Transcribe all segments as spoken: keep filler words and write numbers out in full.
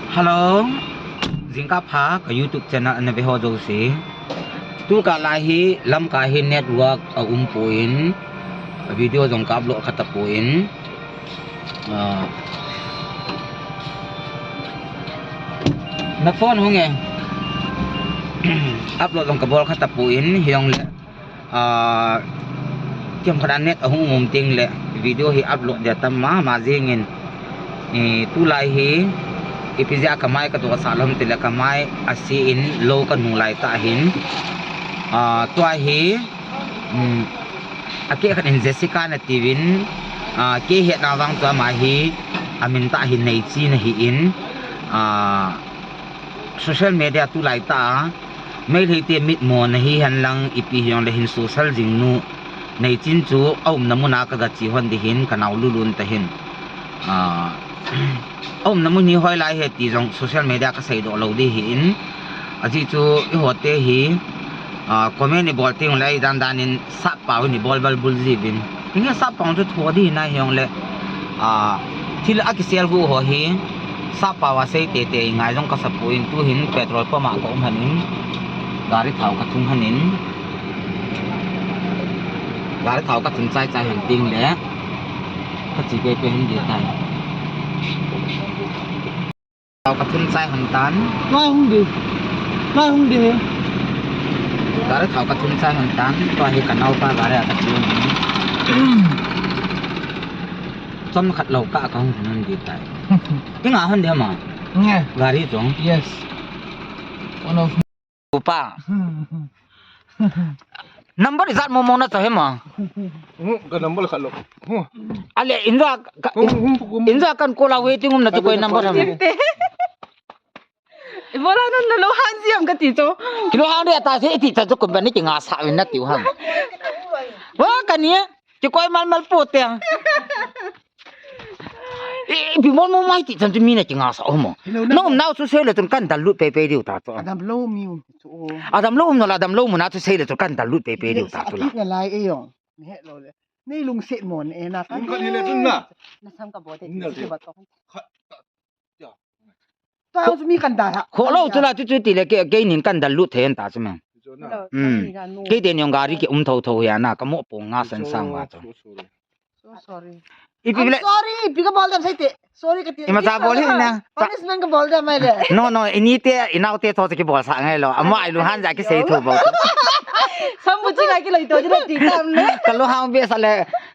Hello, jingkah pha ka YouTube channel ana ve ho jouse. Tu kah lai hi Lamka hi network a um pon, video jong ka upload kha tapon. Ah, na phone hung e. Upload jong ka bol kha tapon, hijongle ah, kem khat a net ahung um teng le video hi upload dia tam mama jingin. Eh, tulai hi ipi jeh a ka mai ka doh sah lou ham tile ka mai a se in lou ka nu lai tah hin. Ah, tua hi, um, a keh khat in Jessica na tiuvin, ah, kei hetna vang tua ama hi a min tah hi Neichi na hi in, ah, social media tulai tah a Meitei te mitmo na hi hen lang ipi hijongle hin social jing nu Neichin chu a umna mun a ka ga che hon ding hin ka nao lulun ta hin. Ah, a umna mun hi hoilai he ti jong social media ka seidoh lou ding hin. Ajeh chu eiho te hi, ah, comment i bol teng le i dan dan in sap pau in i bol bal bul jiuvin. Hinge sap pau chu tho ding na hijongle, ah, thil a kisel gu ho hi sap pau a sei tete i ngai jong ka sa pon, tu hin petrol pump a ka um hon in, gari thao ka thun hon in, gari thao ka thun chai chai hon teng le ka che pe pe hin ding tai. Thao ka thun chai hon tan. Lai hung ding. Lai hung ding he. Gari thao ka thun chai hon tan. Tua hi ka naopa gari a ka che hon. Chom khat lou kah a ka hung hon ding tai. I nga hon ding ham a? Nge. Gari jong. Yes. One of Upa. Number ijat mo mo na cha hem a? Hmm, ka number khat lou. Hmm. Ale, inja ka, hum, hum, hum. Inja kan call a waiting um na chu koi number ham? Te. Ibola nan na lou han jeng ka ti chu. Kilou han de ta se ti cha chu company kinga sa win na tiu ham. Wa ka ni. Kikoi mal mal po te. I, ipi mol mol mai ti chan chu mi na kinga sa o mo. Hello, na um nau chu sei le chun kan dal lut pei pei diu ta chu. Adam lou mi um chu o. Adam lou um nau la, adam lou mun a chu sei le chun kan dal lut pei pei diu ta chu la. Akit na lai e jong. Mi he lou le. Nei lungset mo ne na ka. Lungset hi le chun na. Na sam ka bo te. Ni na chu te. Ba to. Kha, ka, ya. Ta chu mi kan dal ha. Kho lou chu la chu chu ti le ke, keinin kan dal lut thei an ta chu me. Chu na. Hmm. Kei te ni jong gari ki um tho tho ya na, ka mo pong nga san sang wa chu. So sorry. So sorry. Ipi le. I'm sorry, ipi ka bol dem sei te. Sorry ka ti. Ima cha bol hi na. Punishment ka bol dem mai le. No, no, ini te, inau te to ki bol sa ngai lou. Ama ai lu han ja ki sei thu bol. Sambu chi ngai ki loi to ji loi ti tam le. Ka lu hang be sa le.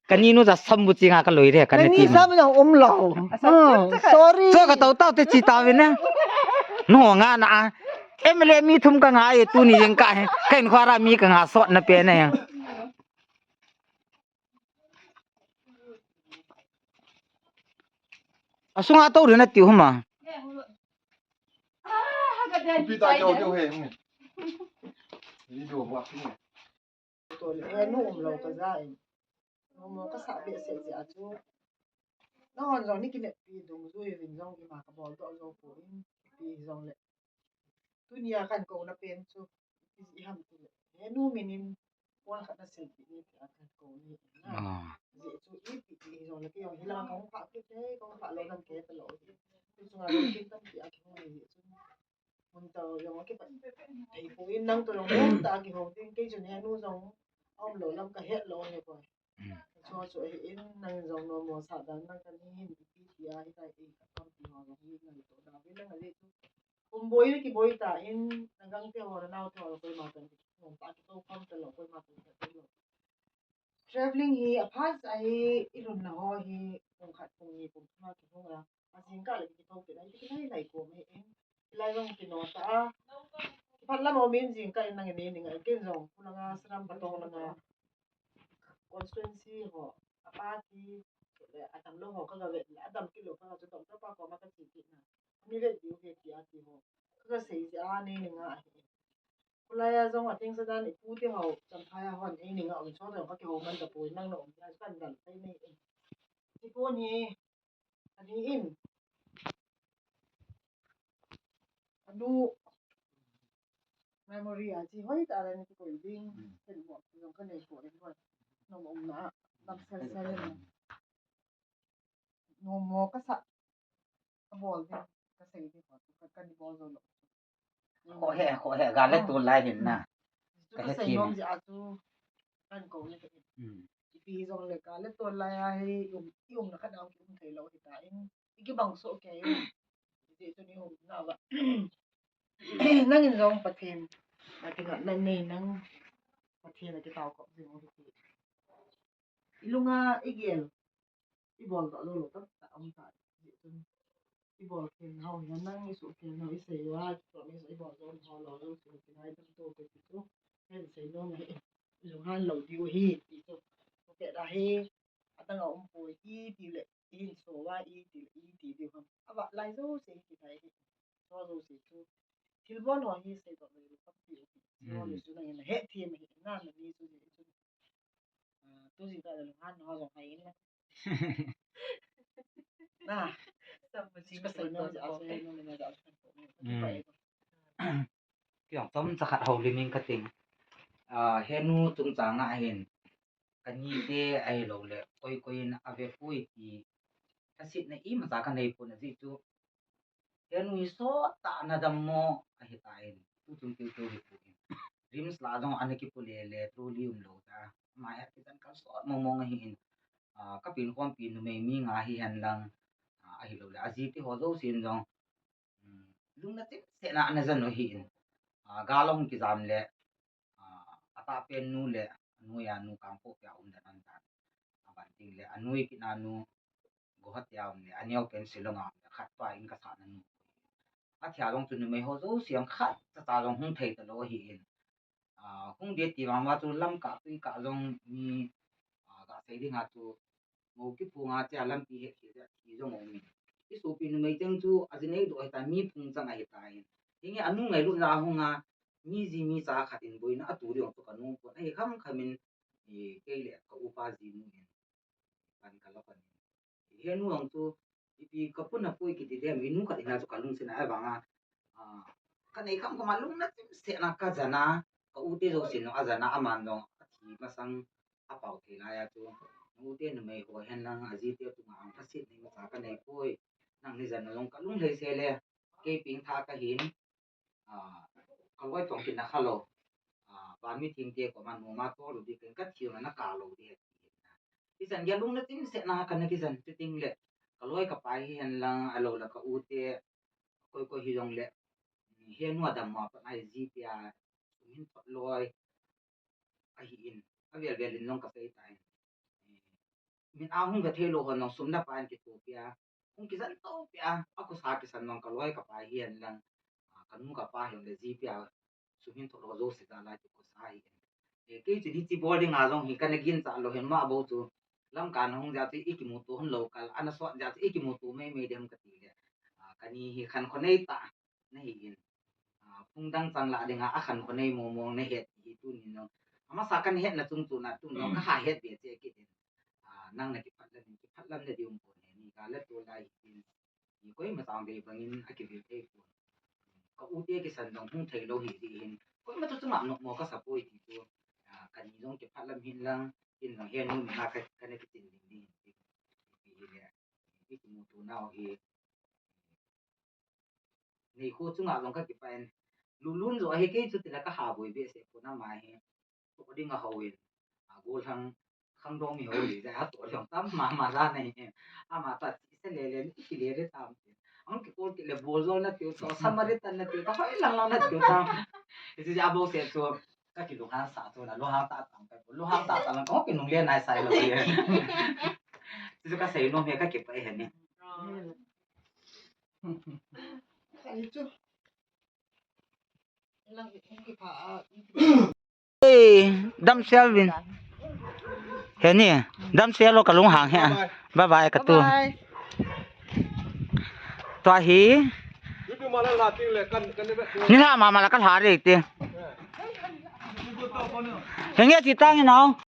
Ka ni nu ja sambu chi nga ka loi re ka ni ti. Ni sam na um lou. Hmm, sorry. Cho ka tau tau te chi ta ve ne. No nga na a. M L A mi thum ka nga e tu ni jeng ka he. Ka in khwara mi ka nga sot na pe ne. Asunga to ri na tiu huma. Pi ta kyo kyo he. Ni do wa. To le nu um lou ka ja in. Nomo ka sa behseh jeh a chu. Nahon jong ni kineppi dungjui uvin jong ima ka bol doh jou poi, ipi hijongle. Tunia kan kouna pen chu, ijeh ham tile. He nu min in, pon khat na silpeh ni tia kan kou ni na. Ah. Jeh chu ipi ti hijongle, kei jong hilanga kahung phah kit e, kahung phah lou dam kei talou. Tuchunga lungkim tampi a kihong ni jeh chun. Mun tah jong akipat thei poi, nang toh jong mun tah a kihou ding, kei chun he nu jong aum lou lam kahet lou ahi poi. Hmm. Chu chu ahi in, nang jong nomo sah dan nang kani hin ipi tia hitai e, ka tampi ho jong hi ngaito da ve nang ahi chu. Kum boi na kiboi ta in, na gangte ho, na naote ho, koima tah in, nang tah kitoh kham talou, koima tah in, Travelling hi aphat a hi ilunna ho hi pung khat, pung ni, pung thum a kihung a, ajingkah le kithou kit a, kithou lai lai kom hi in, hilai jong kino ta a. Kiphat lam a um in jingkah in nang in nei ning a, ken jong khulanga, Saram Patong langa constituency ho, a party le adamlou ho ka ga vet le, adam kit lou ka ga chu doctor pa koma ka che kit na. Mi vet diu ve ti a ti ho. Ka ga sei jeh a nei ning a hi. Khulai a jong a teng sa dan ipu te ho, Champhai a hon, ei ning a um chon jong ka kihou man tapoi, nang na um tia chu kan dal thei nei e. Tipon hi, ani in. Anu, memory a chi hoi ta la ni koi ding, ken mo jong ka nei ko ding hoi. Nong um na, lam sel sel na. Nomo ka sa, ka bol ding. kasei di ho chu ka, ka ni bol jou lou. Kho he, kho he, ga le tol lai hin na. Chu ka kasei nom jeh a chu kan kou le ka. Hmm. Ipi jong le ga le tol lai a hi um, i umna khat a um, um thei lou hi ta in. I kibang soh kei. Ti chu ni um na va. Nangin jong Pathen, Pathen na nei nang Pathen a kitao kop jing u hi ti. I lunga i gel, i bol doh lou lou tamtah um ta. Jeh chun i bol khen ho hi, nang i suhkhen ho, i sei uva, kichom i bol jou ho lou lou chu, kinai dam to te ti chu. Ken sei nom ahi, i lunghan lou diu ahi ti chu. Ka pet a hi, adang a um poi, i ti le, i hin so uva, i ti le, i ti diu ham. Ava lai jouse hi kinai hi. So jouse chu. Thilbol ho hi sei doh lou lou tampi ahi. So lou chu nangin na hethem ahi, na, na ni chu, ni chu. Ah, tu jing tah le lunghan ho jong hai in. Na. Sam ma jing ka sei nom jeh a, sei nom jeh a, sei nom jeh a. Kei jong chomcha khat houlim ing kating. Ah, henu chungchang a hin, ka ni te ahilou le, koi koi in ave poi ti, lhasetna imacha ka nei pon, ajeh chu henu hi sot tah na dammo ahi tan, tu chung keu keu hi pon. RIMS lah jong ana kipo le le, trolley um lou ta. Ama hi akitan kal sot mong mong ahi in. Ah, ka pin khompi numei mi nga hihen lang, ah, ahilou le, aji te ho jousen jong, um, lungna chimset na ana jan u ahi in. Ah, gal ahung kijam le, ah, atahpen nu le, anoiya nu Kangpokpi a um dan ahitan. Aban ding le, anoi kit na nu Guwahati a um le, aneopen Shillong a um le, khat pa in kasah na nu. Athia jong chu numei ho jouse jong khat cha cha jong hung thei talou ahi in. Ah, hung ding ti vang uva chu lamkah tuikah jong mi, ah, ga sei ding a chu, mo kiphung a che a lampi het hi, hi jong um in. I sopi numei cheng chu aji nei doh ahitan, mi phung chang ahitan. Hinge anu ngailutna a hung a, mi ji mi cha khat in boina atu ding chu ka nung pon. Ahi kham kham in, i, kei le ka upa ji nu in pan ka la pan in. Henu jong chu, ipi ka pun a poi kiti dem, i nu khat in a chu ka lungset na, ahivang a, ah, ka nei kham kham a lungna chimset na ka jan a, ka u te jousen jong ajan a, aman jong athi masang apao thei lai a chu. U te numei ho hen lang, aji te chunga ang lhasetna imacha ka nei poi. Nangni jan na jong ka lung lhei se le, kei pengtha ka hin, ah, ka loi tong kin na kha lou. Ah, van mitheng te koma noma tol lou ding, ken ka thi jong na ka lou ding. Hichan gei lungna chimset na kana kijan, chuting le ka loi ka pai hihen lang, ahilou le ka u te, koi koi hi jong le, henu a dammo a pat a ji pia, sum hin thot loi ahi in, avel vel in jong ka sei tai. Min a hung ve thei lou hon jong sum le pai in kitoh pia, hung kijan to pia, akhosa kisan jong ka loi ka pai hihen lang, ah, ka nu ka pa hi jong le ji pia, sum hin thot lou jouse jal a kikhosa ahi in. Eh, kei chu hichi bol ding a jong hi kana ginchat lou hin, ama bou chu Lamka na hung jeh chu i kimuto hon lou kal, ana sot jeh chu i kimuto mei mei dem kati le. Ah, kani hi khankho nei tah na hi in. Ah, phung dang chang lah ding a, akhankho nei mong mong na het hi tunin jong. Amasa kana hetna chung chu na tun jong ka ha het be che kit in. Ah, nang na kiphatlam in, kiphatlam na ding um pon, heni ga le tol lai hi in. I koima chang dei bangin akive thei pon. Ka u te kisan jong hung thei lou hi ding hin. Koima chu chunga nopmo ka sa poi ti chu. Ah, kani jong kiphatlam hin lang, in jong henu min a ka, kana kichen ding ding hin. Ipi hi le, i kimuto nau hi. Nei kho chunga jong ka kipah in. Lulun jo ahi, kei chu tila ka ha boi behseh pon, ama hi. Toh ding a hou in. A, gollhang, khangdong mi hou hi, a toh ding tam mama ja na hi. Ama ta chi se le le, ni ki le le tam. Ang kikol kit le bol jol na tiu, to Samaritan na tiu, to hoi lang lang na tiu tam. Hichu ja bou se chu, ka kilunghang sa chu na, lunghang tah tah ka, lunghang tah tah lang, ko kinungle nai sai lou hi. Chu ka sei nom hi, ka kipah hi ni. Sai chu. Ei, damsel vin. Heni, damsel lou ka lunghang hi. Bye bye, ka tu. Bye bye. Tua hi. Ni la mama la ka la re te. Henge chi tang nau.